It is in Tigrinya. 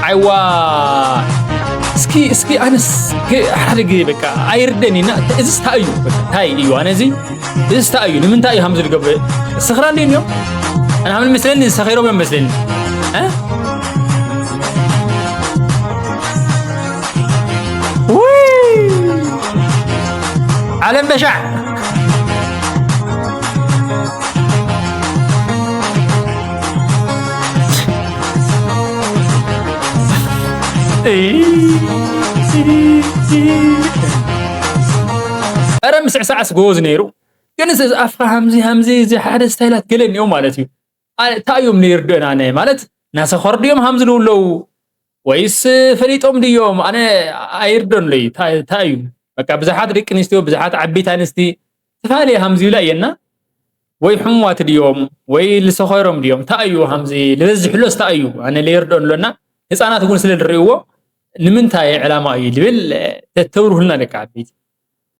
ኣይዋ እስኪ እስኪ ኣነስ ገ- ሓደ ግዜ በቃ ኣይርደን ኢና። እዚ ስታይ እዩ በቃ፣ እንታይ እዩ ኣነ እዚ እዚ ስታይ እዩ ንምንታይ እዩ ሃምዚ ዝገብር? ስኽራን ድዮም እዮም ኣነ ሃምን መስለኒ ሰኺሮም እዮም መስለኒ። እ? ውይ! ዓለም በሻዕ። ኧረ ምስዕሳዕስ ጎዝ ነይሩ። ግን እዚ ኣፍካ ሃምዚ ሃምዚ እዚ ሓደ ስታይላት ገለ እኒኦ ማለት እዩ። እንታይ እዮም ንይርድእና ነ ማለት ናሰኸር ድዮም ሃምዚ ንብለው ወይስ ፈሊጦም ድዮም? ኣነ ኣይርደንለይ እንታይ እዩ? በቃ ብዙሓት ደቂ ኣንስትዮ ብዙሓት ዓበይቲ ኣንስቲ ዝተፈላለየ ሃምዚ ይብላ እየና ወይ ሕሙማት ድዮም ወይ ልሰኸሮም ድዮም እንታይ እዩ ሃምዚ ልበዝሕሎስ እንታይ እዩ? ኣነ ለይርደን ኣሎና ህፃናት እውን ስለ ዝርእይዎ ንምንታይ ዕላማ እዩ ልብል ተተብርሁልና ደቂ ዓበይቲ።